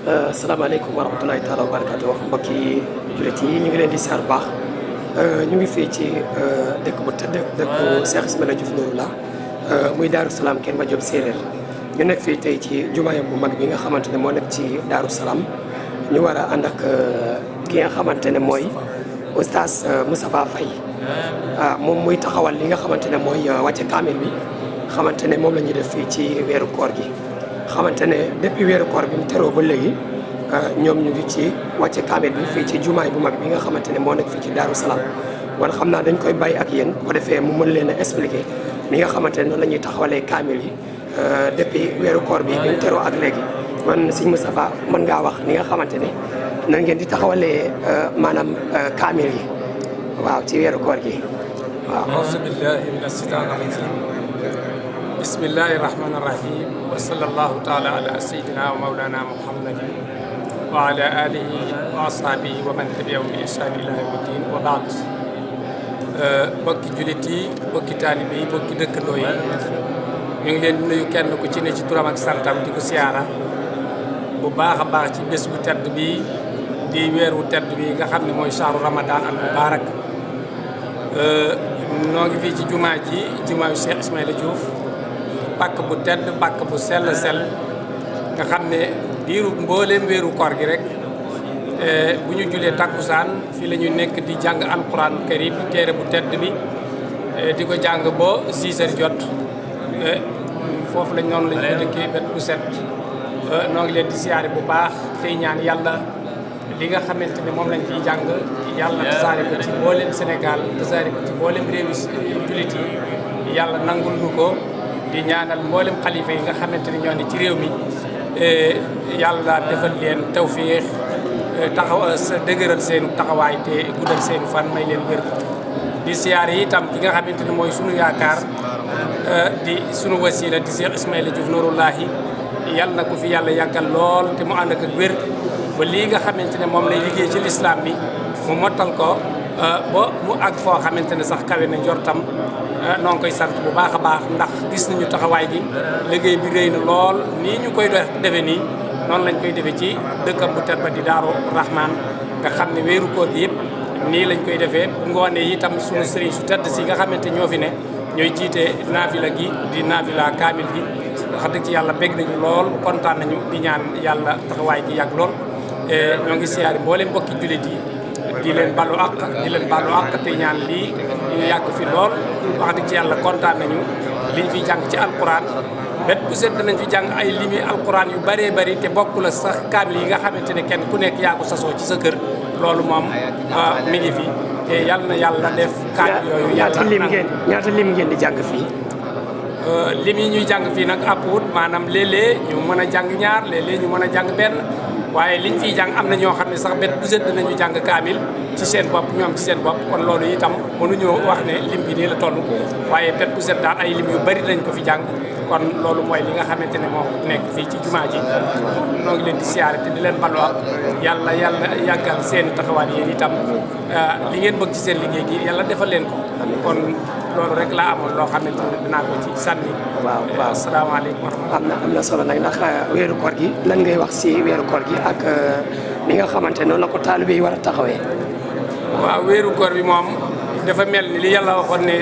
Asalaamaaleykum wa rahmatulahi taala wa barakatu mbokki jullit yi ñu ngi leen di siyaar bu baax ñu ngi fii ci dëkk bu tëdd dëkku Cheikh Ismaila Diouf Nouroullah muy Daaru Salaam Kër Madiop Séeréer ñu nekk fii tey ci jumaayam bu mag bi nga xamante ne moo nekk ci Daaru Salaam ñu war a ànd ak ki nga xamante ne mooy oustaz Moustapha Faye moom muy taxawal li nga xamante ne mooy wàcce kaamil bi xamante ne moom la ñuy def fii ci weeru koor gi xamante ne depuis weeru koor bi mu teroo ba léegi ñoom ñu ngi ci wàcce kaamil bi fii ci jumaay bu mag bi nga xamante ne moo nekk fii ci Daaru Salaam wan xam naa dañ koy bàyyi ak yéen bu ko defee mu mën leen a expliquer li nga xamante ne noonu la ñuy taxawalee kaamil yi depuis weeru koor bi mu teroo ak léegi man sëñ Moustapha mën ngaa wax ni nga xamante ne nan ngeen di taxawalee maanaam kaamil yi waaw ci weeru koor gi waaw. auzu billahi mina shaytaani rajiim bismillahi rahmaani rahim wa sallallahu taala ala sayyidina wa mawlana muhammadin wa ala alihi wa ashabihi wa man tabi'ahum bi ihsan ila yawmi din wa baad bokki julit yi bokki taalibe yi bokki dëkkandoo yi ñu ngi leen di nuyu kenn ku ci ne ci turam ak santam di ko siyaara bu baax a baax ci bés bu tedd bi di weer wu tedd bi nga xam ne mooy shahru ramadan al mubarak noo ngi fii ci jumaa ji jumaa yu Cheikh Ismaila Diouf pàkk bu tedd pàkk bu sell nga xam ne diiru mbooleem weeru koor gi rek bu ñu julee takkusaan fii la ñuy nekk di jàng alquran karim téere bu tedd bi di ko jàng ba 6 heures jot foofu lañ noonu lañ ko dëkkee bet bu set noo ngi leen di siyaare bu baax tey ñaan yàlla li nga xamante ne moom lañ fiy jàng yàlla tasaare ko ci mbooleem Sénégal tasaare ko ci mbooleem réewi jullit yi yàlla nangul nu ko di ñaanal mboolem xalifa yi nga xamante ne ñoo ne ci réew mi yàlla defal leen tawfiix taxaw dëgëral seenu taxawaay te guddal seenu fan may leen wér di siyaare itam ki nga xamante ne mooy sunu yaakaar di sunu wasila di Cheikh Ismaila Diouf Nouroullahi yàlla na ko fi yàlla yàggal lool te mu ànd ak wér ba lii nga xamante ne moom lay liggéey ci lislaam bi mu mottal ko ba mu àgg foo xamante ne sax kawe na njortam noo ngi koy sant bu baax a baax ndax gis nañu taxawaay gi liggéey bi rëy na lool nii ñu koy defe nii noonu lañ koy defee ci dëkkam bu tedd ba di Daaru Rahman nga xam ne weeru koor gi yëpp nii lañ koy defee bu ngoonee itam sunu sëriñ su tedd si nga xamante ñoo fi ne ñooy jiite naafila gi di naafila kaamil gi wax dëgg ci yàlla bég nañu lool kontaan nañu di ñaan yàlla taxawaay gi yàgg lool ñoo ngi siyaari mboolem mbokki jullit yi di leen balu àq te ñaan lii ñu yàgg fi lool wax dëgg ci yàlla kontaan nañu liñ fiy jàng ci alquran bet bu set danañ fi jàng ay limi alquran yu bëree bëri te bokk la sax kaamil yi nga xamante ne kenn ku nekk yaa ko sasoo ci sa kër loolu moom mi ngi fi te yàlla na yàlla def kaamil yooyu ñaata lim ngeen di jàng fii lim yi ñuy jàng fii nag aput maanaam léeg-léeg ñu mën a jàng ñaar léeg-léeg ñu mën a jàng benn waaye liñ fiy jàng am na ñoo xam ne sax bet bu set dinañu jàng kaamil ci seen bopp ñoom ci seen bopp kon loolu itam mënuñoo wax ne lim bi nii la toll waaye bet bu set daal ay lim yu bari lañ ko fi jàng kon loolu mooy li nga xamante ne moo nekk fii ci jumaa ji noo ngi leen di siyaare te di leen balu ak yàlla yàggal seen taxawaay yéen itam li ngeen bëgg ci seen liggéey gi yàlla defal leen ko kon loolu rek laa amoon loo xamante ne dinaa ko ci sànni. waaw asalaamaaleykum wa rahmatulah. am na solo nag ndax weeru koor gi lan ngay wax si weeru koor gi ak li nga xamante noonu la ko taalibe yi war a taxawee. waaw weeru koor bi moom dafa mel ni li yàlla waxoon ne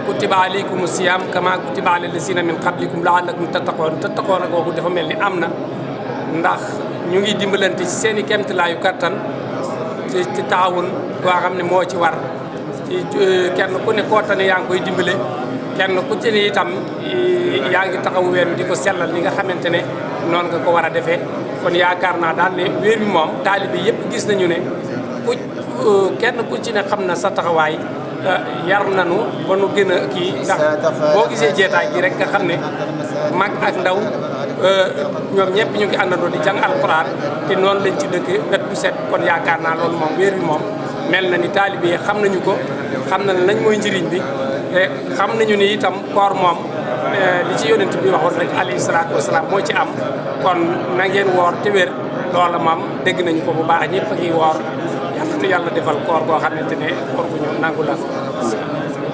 kutiba alaykumu siyaam kama kutiba ala lasina min qablikum laallakum tattaqoon googu dafa mel ni am na ndax ñu ngi dimbalante ci seen i kéemtalaayu kattan ci taawun boo xam ne moo ci war. kenn ku ne kootane yaa ngi koy dimbale kenn ku ci ne itam yaa ngi taxawu weer wi di ko sellal li nga xamante ne noonu nga ko war a defee kon yaakaar naa daal ne weer wi moom taalibe yëpp gis nañu ne kenn ku ci ne xam na sa taxawaay yar nanu ba nu gën a kii ndax boo gisee jeetaay gi rek nga xam ne mag ak ndaw ñoom ñëpp ñu ngi àndandoo di jàng alxuraan te noonu lañ ci dëkk bet bu set kon yaakaar naa loolu moom weer wi moom mel na ni taalibe yi xam nañu ko xam na ne lañ mooy njëriñ bi xam nañu ni itam koor moom li ci yonent bi waxoon rek alayhi salaatu wasalaam moo ci am kon na ngeen woor te wér loola moom dégg nañu ko bu baax ñëpp a ngi woor yàlla defal koor goo xamante ne koor gu ñu nangu la.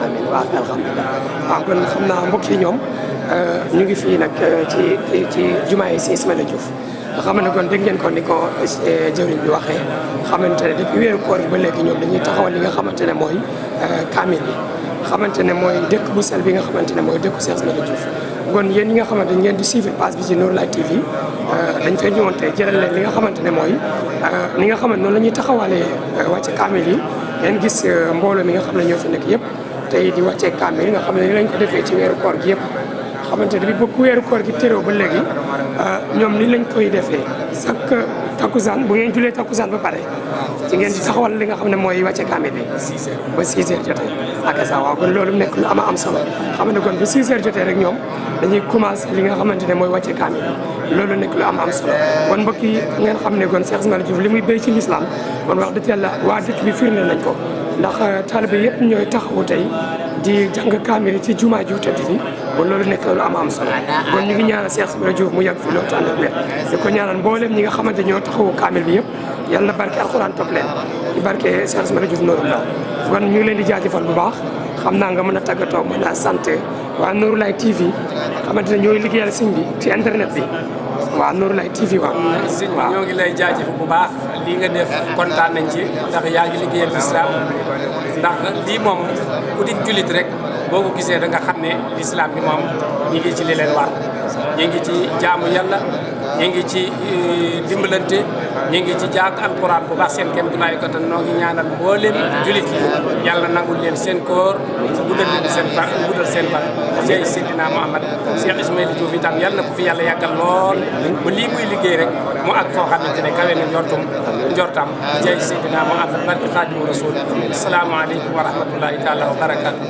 amiin waaw alhamdulilah waaw kon xam naa mbokk yi ñoom ñu ngi fii nag ci jumaa yi si Ismaïla Diouf nga xam ne kon dégg ngeen ko ni ko jëwriñ bi waxee xamante ne depuis weeru koor yi ba léegi ñoom dañuy taxawal li nga xamante ne mooy kaamil bi xamante ne mooy dëkk bu sel bi nga xamante ne mooy dëkku Cheikh Ismaïla Diouf kon yéen ñi nga xamante ne ngeen di suivre page bi ci Nour Light TV dañ fay ñëwoon tey jëral leen li nga xamante ne mooy ni nga xamante noonu la ñuy taxawalee wàcce kaamil yi ngeen gis mbooloo mi nga xam ne ñoo fi nekk yëpp tey di wàccee kaamil nga xam ne ni lañ ko defee ci weeru koor gi yëpp xamante ne bi bëgg weeru koor gi teroo ba léegi ñoom ni lañ koy defee chaque takkusaan bu ngeen julee takkusaan ba pare ci ngeen di taxawal li nga xam ne mooy wàcce kaamil bi ba 6 heures jotee ak sa waaw kon loolu nekk lu am solo xam ne kon ba 6 heures jotee rek ñoom dañuy commencé li nga xamante ne mooy wàcce kaamil bi loolu nekk lu am solo kon mbokk yi ngeen xam ne kon Cheikh Ismaïla Diouf li muy béy ci lislaam kon wax dëgg yàlla waa dëkk bi firnde nañ ko ndax taalibe yëpp ñooy taxawu tey di jàng kaamil ci jumaa ju tedd fi kon loolu nekk lu am solo kon ñu ngi ñaanal Cheikh Ismaïla Diouf mu yàgg fi loolu ànd ak wér di ko ñaanal mboolem ñi nga xamante ñoo taxawu kaamil bi yëpp yàlla na barke alxuraan topp leen ci barke Cheikh Ismaïla Diouf Nourou la kon ñu ngi leen di jaajëfal bu baax xam naa nga mën a tàggatoo mën a sant waa Nour Light TV xamante ne ñooy liggéeyal sëñ bi ci internet bi waaw Nour Light TV waaw. sëñ bi ñoo ngi lay jaajëf bu baax lii nga def kontaan nañ ci ndax yaa ngi liggéeyal lislaam ndax lii moom ku di jullit rek boo ko gisee da nga xam ne lislaam bi moom ñi ngi ci li leen war ñi ngi ci jaamu yàlla ñi ngi ci dimbalante ñi ngi ci jàng alquran bu baax seen kéem tolluwaay ko te noo ngi ñaanal mboolem jullit yi yàlla nangul leen seen koor guddal leen seen fan guddal seen fan jey Seydina Muhammad Cheikh Ismaïla Diouf itam yàlla na ko fi yàlla yàggal lool ba lii muy liggéey rek mu ak foo xamante ne kawe na njortam jey Seydina Muhammad barke Xaadimu Rasuul asalaamaaleykum wa rahmatullahi taala wa barakaatu.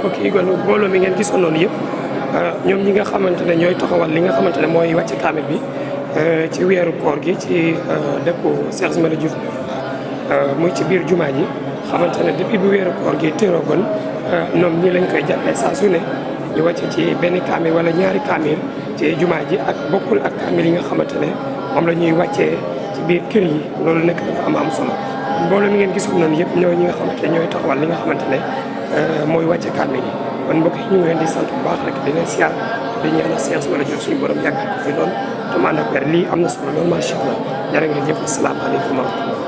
mbokk yi kon mbooloo mi ngeen gisoon noonu yëpp ñoom ñi nga xamante ne ñooy taxawal li nga xamante ne mooy wàcc kaamil bi ci weeru koor gi ci dëkku Cheikh Ismaïla Diouf muy ci biir jumaa ji xamante ne depuis bu weeru koor gi teeroogoon ñoom ñii lañ koy jàppee saa su ne ñu wàcc ci benn kaamil wala ñaari kaamil ci jumaa ji ak bokkul ak kaamil yi nga xamante ne moom la ñuy wàccee ci biir kër yi loolu nekk dafa am solo mbooloo mi ngeen gisul noonu yëpp ñoo ñi nga xamante ne ñooy taxawal li nga xamante ne mooy wàcce kaamil yi kon mbokk yi ñu ngi leen di sant bu baax rek di leen siyaar di ñaanal Cheikh Ismaïla Diouf suñu borom yàggal ko fi lool te mu ànd ak wér lii am na solo lool macha allah jërë ngeen jëf asalaamaaleykum wa rahmatulah